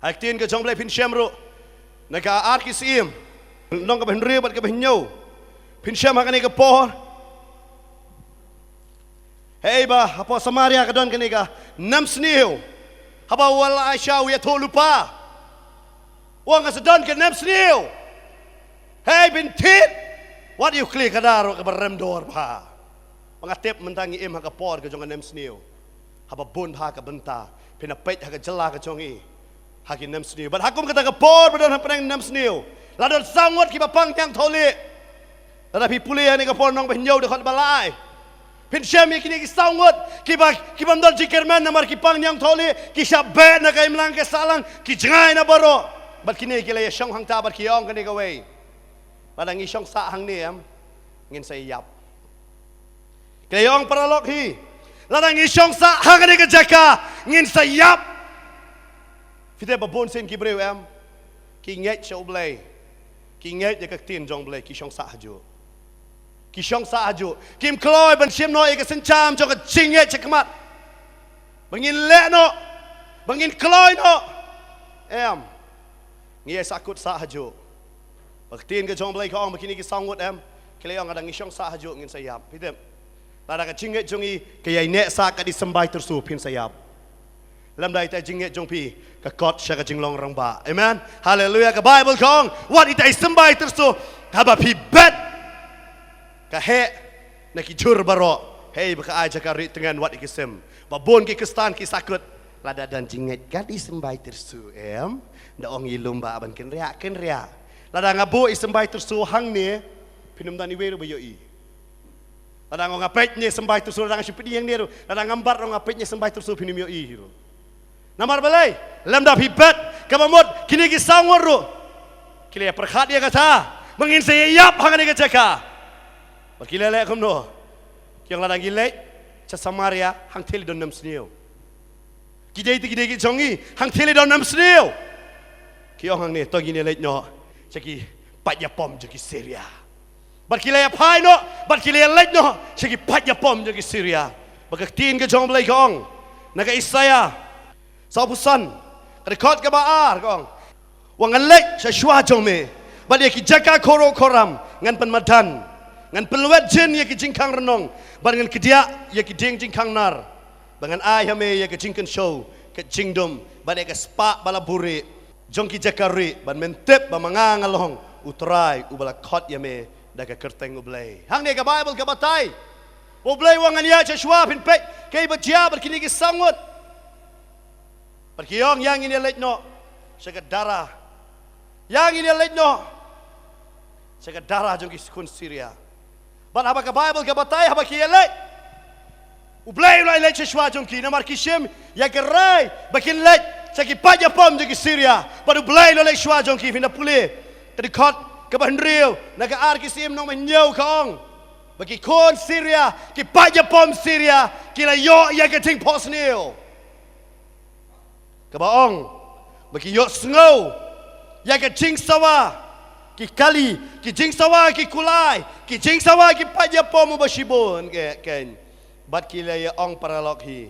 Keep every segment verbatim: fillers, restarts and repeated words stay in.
Ha ka ktien ka jong U Blei phin shem ruh na ka ar ki Syiem, lynnong kaba hynriew bad kaba hynñiew. Phin shem ha kane ka por, hei ba hapoh Samaria ka don kane ka nemsniew. Haba u Elisha u ïathuh lypa, u ong, nga sa don ka nemsniew. Hei, phin thied, wat ïa u khlieh kada ruh kaba rem dor bha. Ba nga tip mynta ngi im ha ka por ka jong ka nemsniew. Haba bun bha ka bynta, phin ïa peit ha ka jylla ka jong ngi, ha ki nemsniew. Bad ha kum kata ka por ba don hapdeng nemsniew, la don saw ngut kiba pang ñiangthohlieh. Lada phi pule ha kane ka por lynnong ba hynñiew dkhot ba lai, phin shem ïa kine ki saw ngut kiba, kibym don jingkyrmen namar ki pang ñiangthohlieh, ki shah beh na ka imlang ka sahlang, ki jngai na baroh. Bad kine ki la ïashong hangta bad ki ong kane kawei, lada ngi shong sah hangne, em, ngin sa ïap. Ki la ong paralok hi, lada ngi shong sah ha kane ka jaka, ngin sa ïap. Phi tip ba bun sien ki briew, em, ki ngeit sha U Blei, ki ngeit ïa ka ktien jong U Blei, ki shong sah hajuh. Ki shong sah hajuh. Kim kloi ban shim noh ïa ka synshar jong ka jingngeit shakhmat, ba ngin leh noh, ba ngin kloi noh. Em, ngi ïa sahkut sah hajuh. Ba ka ktien ka jong U Blei ka ong ba kine ki saw ngut, em, ki la ong, lada ngi shong sah hajuh ngin sa ïap. Phi tip, lada ka jingngeit jong ngi ka ïai neh sah kat i symbai tyrsu, phin sa ïap. Lymda ita i jingngeit jong phi ka kot sha ka jinglong rangbah. Amen. Haleluia. Ka Baibl ka ong, wat ita i symbai tyrsu, haba phi bet, ka heh na ki jhur baroh. Hei ba ka ai jaka rieh tngen wat ïa ki sim. Ba bun ki Khristan ki sahkut, lada don jingngeit kat i symbai tyrsu, em, da ong i lum ba ban kynriah, kynriah. Lada nga buh i symbai tyrsu hangne, phin ym don iwei ruh ba ïohi. Lada nga ong nga peit ne symbai tyrsu, lada nga shu peit hangne ruh, lada ngam bat ruh nga peit ne symbai tyrsu, phin ym ïohi ruh. Namar balei? Lymda phi bet. Kaba mut kine ki saw ngut ruh ki la ïa pyrkhat ïa kata, ba ngin sa ïa ïap ha kane ka jaka. Bad ki la leh kumno? Ki ong, lada ngi leit sha Samaria, hangtei la don nemsniew. Ki dei te ki dei ki jong ngi, hangtei la don nemsniew. Ki ong hangne, to ngin ïa leit noh sha ki paid ïapom jong ki Syria. Bad ki la ïa phai noh, bad ki la ïa leit noh sha ki paid ïapom jong ki Syria. Ba ka ktien ka jong U Blei ka ong na ka Isaïah sawphew san, ka dkhot kaba ar, ka ong, wat ngan leit sha shuwa jong me, bad ïa ki jaka khoro khoram ngan pynmadan. Ngan pynlwet jin ïa ki jingkhang rnong, bad ngan kdiah ïa ki dieng jingkhang nar. Ba ngan ai ha me ïa ka jingkynshew, ka jingdum, bad ïa ka spah ba la buhrieh jong ki jaka rieh, bad men tip ba ma nga nga long U Trai uba la khot ïa me da ka kyrteng U Blei. Hangne ka Baibl ka batai ba U Blei u ong ngan ïaid sha shuwa, phin peit kaei ba jia bad kine ki saw ngut. Bad ki ong, ïa ngin ïa leit noh sha ka dara. Ïa ngin ïa leit noh sha ka dara jong ki khun Syria. Bad haba ka Baibl ka batai, haba ki ïa leit, U Blei u la ïa leit sha shuwa jong ki, namar ki shim ïa ka rai ba kin leit sha ki paid ïapom jong ki Syria. Bad U Blei u la leit shuwa jong ki. Phin da pule ka dkhot kaba hynriew na ka ar ki Syiem lynnong ba hynñiew, ka ong ba ki khun Syria, ki paid ïapom Syria, ki la ïoh ïa ka jingphohsniew. Kaba ong ba ki ïohsngew ïa ka jingsawa ki kali, ki jingsawa ki kulai, ki jingsawa ki paid ïapom uba shibun ke, ken. Bad ki la ïa ong paralok hi,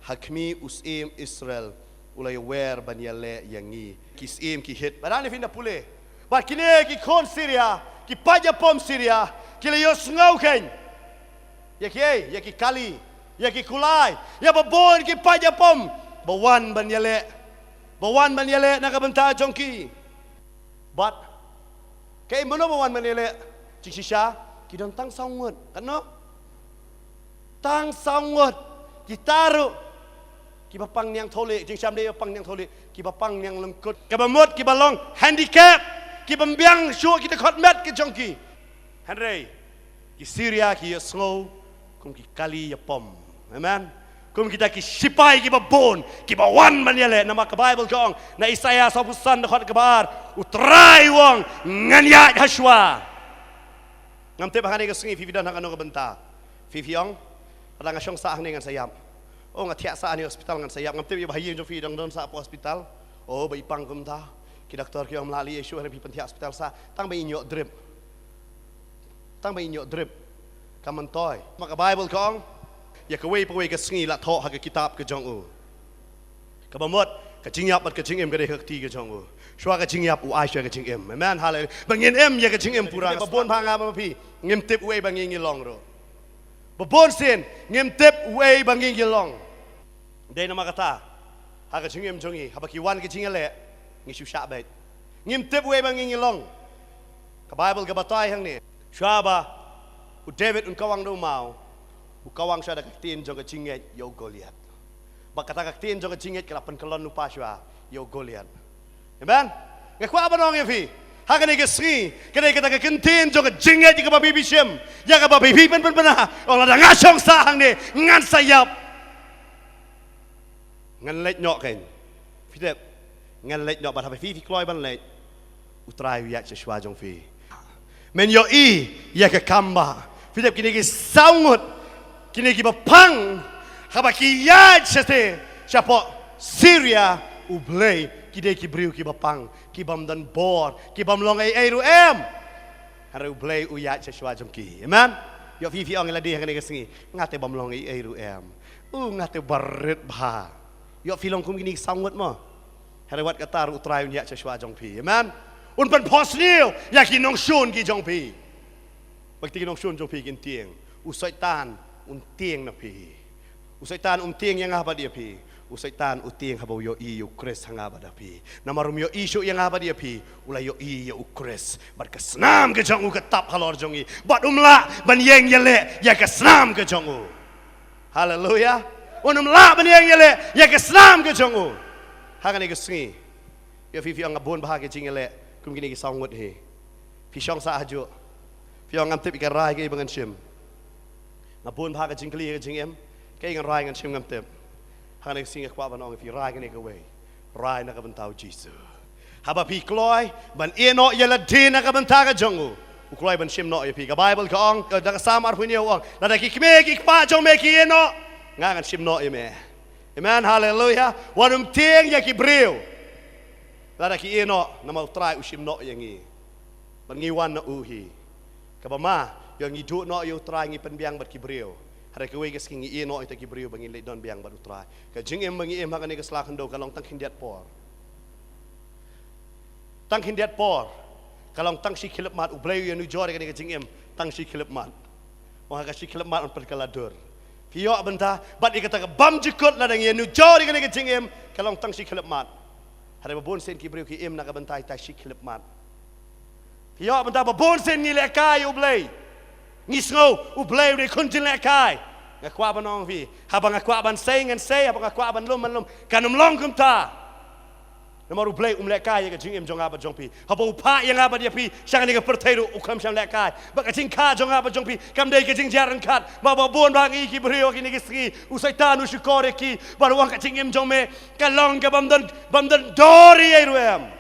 ha khmih u Syiem Israel u la ïa wer ban ïaleh ïa ngi. Ki Syiem ki hit. Bad hangne phin da pule, bad kine ki khun Syria, ki paid ïapom Syria, ki la ïohsngew, ken, ïa kiei? Ïa ki kali, ïa ki kulai, ïa ba bun ki paid ïapom ba wan ban ïaleh, ba wan ban ïaleh na ka bynta jong ki. Bad kaei, mano ba wan ban ïaleh? Jingshisha ki don tang saw ngut, katno? Tang saw ngut. Kita ruh kiba pang ñiangthohlieh, jingshisha ym dei ba pang ñiangthohlieh, kiba pang ñianglyngkut. Kaba mut kiba long handicap, kiba ym biang shuh ki dkhot met ki jong ki. Hynrei ki Syria ki ïohsngew kum ki kali ïapom. Amen. Kum kita ki shipai kiba bun, kiba wan ban ïaleh. Namar ka Baibl ka ong na Isaïah sawphew san dkhot kaba ar, U Trai u ong, ngan ïaid ha shuwa. Ngam tip hangne ka sngi phi, phi don ha kano ka bynta. Phi, phi ong, lada nga shong sah hangne ngan sa ïap. O, nga thiah sah hangne hospital ngan sa ïap. Ngam tip ïa ba ha ïing jong phi dang don sah hapoh hospital. O, ba i pang kumta. Ki doktor ki ong, ym lah leh ei ei shuh, hangne phi pynthiah hospital sah. Tang ba in ïoh drip. Tang ba in ïoh drip. Kam myntoi. Namar ka Baibl ka ong, ïa kawei pa kawei ka sngi la thoh ha ka kitab ka jong u. Kaba mut Ka jingïap bad ka jingim ka dei ka kti ka jong u. Shuwa ka jingïap u ai shuwa ka jingim. Amen. Haleluya. Ba ngin im ïa ka jingim pura. Ba bun bha nga bad phi ngim tip uei ba ngi ngi long ruh. Ba bun sien ngim tip uei ba ngi ngi long. Dei namar kata ha ka jingim jong ngi haba ki wan ka jingïaleh ngi shu shah beit. Ngim tip uei ba ngi ngi long. Ka Baibl ka batai hangne. Shuwa ba u David un kawang da u maw, u kawang shuwa da ka ktien jong ka jingngeit ïa u Goliath. Bad kata ka ktien jong ka jingngeit ka la pynkyllon lypa shuwa ïa u Goliath. Amen. Nga kwah ban ong ïa phi ha kane ka sngi, kane kata ka ktien jong ka jingngeit ïa kaba phi phi shim, ïa kaba phi phi pyn pyn pyn ha. Ong lada nga shong sah hangne ngan sa ïap. Ngan leit noh kein. Phi tip, ngan leit noh bad haba phi phi kloi ban leit, u Trai u ïaid sha shuwa jong phi. Men ïohi ïa ka kam ba phi tip kine ki saw ngut, kine kiba pang, haba ki ïaid shatei shapoh Syria, U Blei, ki dei ki briew kiba pang, ki bym don bor, ki bym long ei ei ruh em. Hynrei U Blei u ïaid sha shuwa jong ki. Amen. Ïoh phi phi ong ïa lade ha kane ka sngi, nga te bym long ei ei ruh em. U nga te barit bha. Ïoh phi long kum kine ki saw ngut mo. Hynrei wat kata ruh u Trai un ïaid sha shuwa jong phi. Amen. Un pynphos sniew ïa ki nongshun ki jong phi. Bad kito ki nongshun jong phi kin tieng. U Soitan un tieng na phi. U Soitan um tieng ïa nga bad ïa phi. U Soitan u tieng haba u ïohi ïa u Khrist ha nga bad ïa phi. Namar um ïohi shuh ïa nga bad ïa phi, u la ïohi ïa u Khrist. Bad ka snam ka jong u ka tap halor jong ngi. Bad um lah ban ïeng ïaleh ïa ka snam ka jong u. Haleluya. Un um lah ban ïeng ïaleh ïa ka snam ka jong u. Ha kane ka sngi, ïa phi phi ong nga bun bha ka jingïaleh kum kine ki saw ngut hi. Phi shong sah hajuh. Phi ong ngam tip ïa ka rai kaei ba ngan shim. Nga bun bha ka jingkylli ka jingim. Kaei ngan rai ngan shim ngam tip. Ha kane ka sngi nga kwah ban ong ïa phi rai kane kawei. Rai na ka bynta u Jisu. Haba phi kloi ban ïeh noh ïa lade na ka bynta ka jong u, u kloi ban shim noh ïa phi. Ka Baibl ka ong, eh, da ka Salm arphew hynñiew u ong, lada ki kmie ki kpa jong me ki ïeh noh, nga ngan shim noh ïa me. Amen. Haleluya. Wat nym tieng ïa ki briew. Lada ki ïeh noh, namar u Trai u shim noh ïa ngi. Bad ngi wan na u hi. Kaba ma, ïoh ngi duh noh ïa u Trai, ngi pynbiang bad ki briew. Hynrei kawei ka sngi ngi ïeh noh ïa kita ki briew ba ngin leit don biang bad u Trai. Ka jingim ba ngi im ha kane ka sla khyndew ka long tang khyndiat por. Tang khyndiat por. Ka long tang shi khyllipmat, U Blei u ïanujor ïa kane ka jingim tang shi khyllipmat. Ong ha ka shi khyllipmat un pynkylla dur. Phi ïoh bynta, bad ïa kata ka bymjukut lada ngi ïanujor ïa kane ka jingim, ka long tang shi khyllipmat. Hynrei ba bun sien ki briew ki im na ka bynta ita shi khyllipmat. Phi ïoh bynta ba bun sien ngi lehkai ïa U Blei. Ngi sngew U Blei u dei khun jin lehkai. Nga kwah ban ong phi, haba nga kwah ban sei ngan sei, haba nga kwah ban lum ngan lum. Kan ym long kumta. Namar U Blei um lehkai ïa ka jingim jong nga bad jong phi. Haba u phah ïa nga bad ïa phi sha kane ka pyrthei ruh u khlem shym lehkai. Bad ka jingkha jong nga bad jong phi kam dei ka jingjia ryngkat. Ba ba bun ba ngi ki briew kine ki sngi u Soitan u shukor ïa ki. Ba ruh ka jingim jong me ka long ka bym don, bym don dor ei ei ruh em.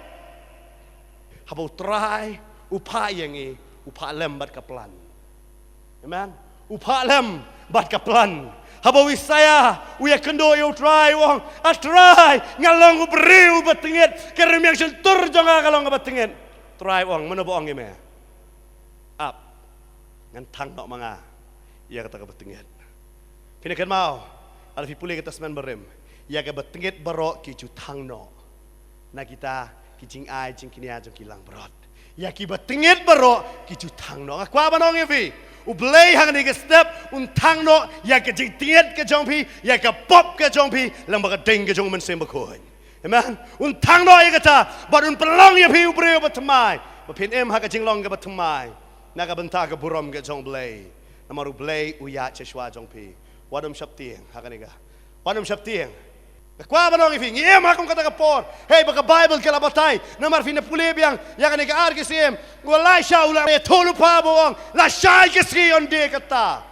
Haba u Trai u phah ïa ngi, u phah lem bad ka plan. Amen. U phah lem bad ka plan. Haba u Isaiah u ïakynduh ïa u Trai u ong, "A Trai, nga long u briew uba tyngit, ka rmiang shyntur jong nga ka long kaba tyngit." Trai u ong, "Mano ba ong ïa me? Ap, ngan thang noh ma nga ïa kata kaba tyngit." Phin ïa kynmaw, lada phi pule ka Testament Barim, ïa kaba tyngit baroh ki ju thang noh na kita ki jingai jingkñia jong ki langbrot. Ïa kiba tyngit baroh ki ju thang noh. Nga kwah ban ong ïa phi, U Blei ha kane ka step un thang noh ïa ka jingtyngit ka jong phi, ïa ka pop ka jong phi, lang bad ka ding ka jong U Mynsiem Bakhuid. Amen. Un thang noh ïa kata bad un pynlong ïa phi u briew ba thymmai, ba phin im ha ka jinglong kaba thymmai na ka bynta ka burom ka jong U Blei. Namar U Blei u ïaid sha shuwa jong phi. Wat nym sheptieng ha kane ka. Wat nym sheptieng. Nga kwah ban ong ïa phi, ngi im ha kum kata ka por. Hei, ba ka Baibl ka la batai. Namar phin ïa pule biang ïa kane ka ar ki syiem. U Elaisha u la ïathuhlypa ba u ong, "La shai ka sngi, yn die kata."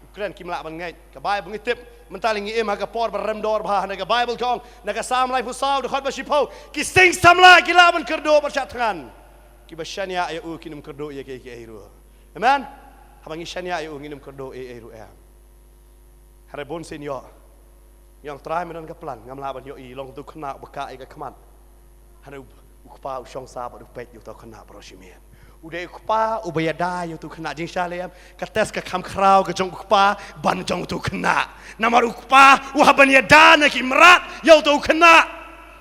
U kren kim lah ban ngeit. Ka Baibl ngi tip mynta lei ngi im ha ka por ba rem dor bha, hynrei ka Baibl ka ong na ka Salm laiphew saw, dkhot ba shiphew, "Ki sing samla ki lah ban kyrduh bad shah thngan, kiba shaniah ïa u kin ym kyrduh ïa kiei kiei ruh." Amen. Haba ngi shaniah ïa u ngin ym kyrduh ei ei ruh em. Hynrei bun sien ïoh, ngi ong, "Trai, me don ka plan, ngam lah ban ïohi." Long uto u khynnah uba kah ïa ka khmat. Hynrei u, u kpa u shong sah bad u peit ïa uto u khynnah baroh shi miet. U dei u kpa uba ïada ïa uto u khynnah. Jingshisha lei em, ka test ka kham khraw ka jong u kpa ban jong uto u khynnah. Namar u kpa u hap ban ïada na ki mrad ïa uto u khynnah.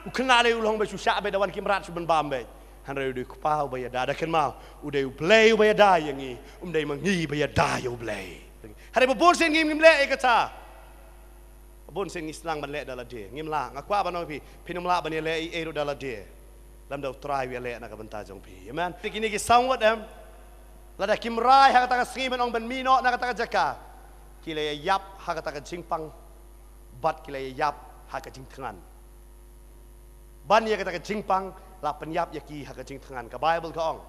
U khynnah lei u long beit shu shah beit, da wan ki mrad shu ban bam beit. Hynrei u dei u Kpa uba ïada, da kynmaw, u dei U Blei uba ïada ïa ngi, um dei ma ngi ba ïada ïa U Blei. Hynrei ba bun sien ngim, ngim leh ïa kata. Ba bun sien ngi sdang ban leh da lade. Ngim lah, nga kwah ban ong ïa phi, phin ym lah ban ïaleh ei ei ruh da lade lymda U Trai u ïaleh na ka bynta jong phi. Amen. Te kine ki saw ngut em, lada kim rai ha kata ka sngi ban ong ban mih noh na kata ka jaka, ki la ïaïap ha kata ka jingpang bad ki la ïaïap ha ka jingthngan. Ban ïa kata ka jingpang la pynïap ïa ki ha ka jingthngan. Ka Baibl ka ong,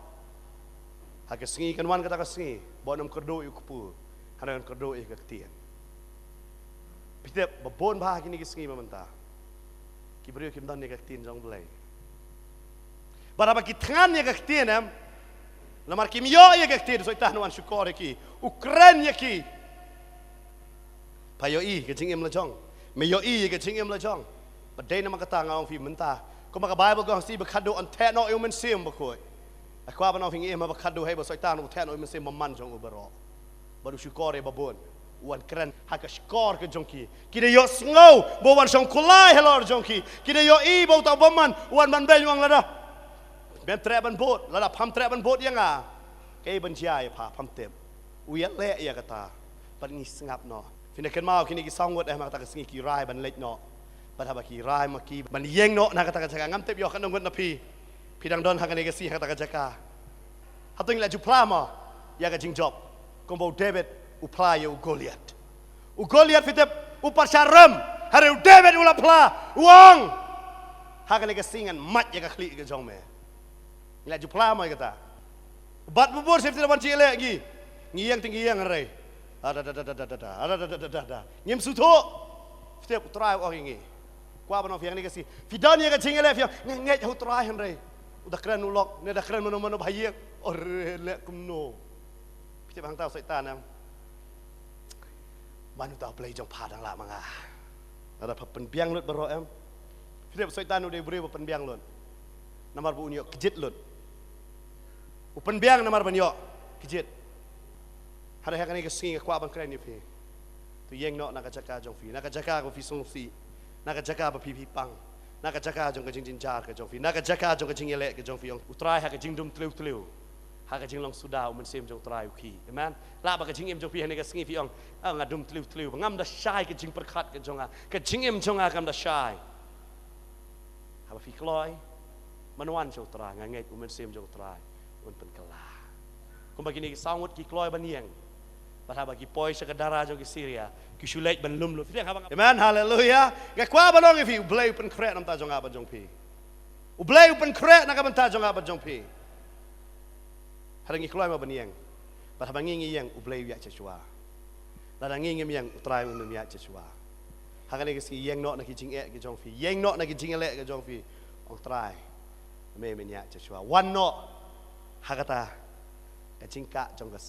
ha ka sngi kan wan kata ka sngi ba un ym kyrduh ïa u kpu, hynrei un kyrduh ïa ka ktien. Phi tip, ba bun bha ha kine ki sngi ba mynta, ki briew kim don ïa ka ktien jong U Blei. Bad haba ki thngan ïa ka ktien em, namar kim ïoh ïa ka ktien, Soitan u wan shukor ïa ki, u kren ïa ki. Pha ïohi ka jingim la jong, me ïohi ïa ka jingim la jong. Ba dei namar kata nga ong phi mynta, kumba ka Baibl ka ong, sngi ba khatduh yn theh noh ïa u Mynsiem Bakhuid. Nga kwah ban ong phi, ngi im ha ba khatduh hei ba Soitan u theh noh ïa u Mynsiem Bymman jong u baroh. Bad u shukor ïa ba bun, u wan kren ha ka shkor ka jong ki. Ki da ïohsngew ba u wan shong kulai halor jong ki. Ki da ïohi ba uta u bymman u wan ban beiñ, u ong, lada mem treh ban bud, lada pham treh ban bud ïa nga, kaei ban jia ïa pha, pham tip. U ïaleh ïa kata. Bad ngi sngap noh. Phin da kynmaw, kine ki saw ngut em, ha kata ka sngi ki rai ban leit noh. Bad haba ki rai ma ki ban ïeng noh na kata ka jaka, ngam tip ïoh katno ngut na phi, phi dang don ha kane ka sngi ha kata ka jaka. Hato ngi la ju phla mo ïa ka jingjop kumba u David u phla ïa u Goliath? U Goliath, phi tip, u pyrshah rem, hynrei u David u la phla, u ong, ha kane ka sngi ngan mait ïa ka khlieh ka jong me. Ngi la ju phla mo ïa kata? Bad bubur safety da ban chi leh ngi, ngi ïeng te ngi ïeng hynrei, ada da da da da da da, ada da da da da da, ngim sngewthuh. Phi tip, U Trai u ong ïa ngi. Kwah ban ong phi ïa kane ka sngi, phi don ïa ka jingïaleh, phi ong nga ngeit ha U Trai hynrei u da kren u lok, ne da kren mano mano ba ha ïing. Ore, leh kumno? Phi tip, hangta u Soitan em, man uta U Blei jong pha dang lah ma nga. Lada pha pynbiang lut baroh em. Phi tip, u Soitan u dei u briew ba pynbiang lut. Namar ba un ïoh kjit lut, u pynbiang namar ban ïoh kjit. Hynrei ha kane ka sngi nga kwah ban kren ïa phi. To ïeng noh na ka jaka jong phi, na ka jaka ba phi sngewsih, na ka jaka ba phi, phi pang, na ka jaka jong ka jingjynjar ka jong phi, na ka jaka jong ka jingïaleh ka jong phi. Ong U Trai, ha ka jingdum tliw tliw, ha ka jinglong suda, u Mynsiem jong U Trai u khie. Amen. Lah ba ka jingim jong phi ha kane ka sngi phi ong, ah, nga dum tliw tliw, ngam da shai ka jingpyrkhat ka jong nga, ka jingim jong nga kam da shai. Haba phi kloi, man wan jong U Trai, nga ngeit u Mynsiem jong U Trai un pynkylla. Kumba kine ki saw ngut ki kloi ban ïeng, bad haba ki poi sha ka dara jong ki Syria, ki shu leit ban lum lut. Phi tip, haba nga, amen, haleluya. Nga kwah ban ong ïa phi, U Blei u pynkhreh na ka bynta jong nga bad jong phi. U Blei u pynkhreh na ka bynta jong nga bad jong phi. Hynrei ngi kloi mo ban ïeng. Bad haba ngi, ngi ïeng, U Blei u ïaid sha shuwa. Lada ngi ngim ïeng, U Trai um ïaid sha shuwa. Ha kane ka sngi ïeng noh na ki jingeh ki jong phi, ïeng noh na ki jingïaleh ki jong phi. Ong, Trai, me men ïaid sha shuwa. Wan noh ha kata ka jingkah jong ka sngi.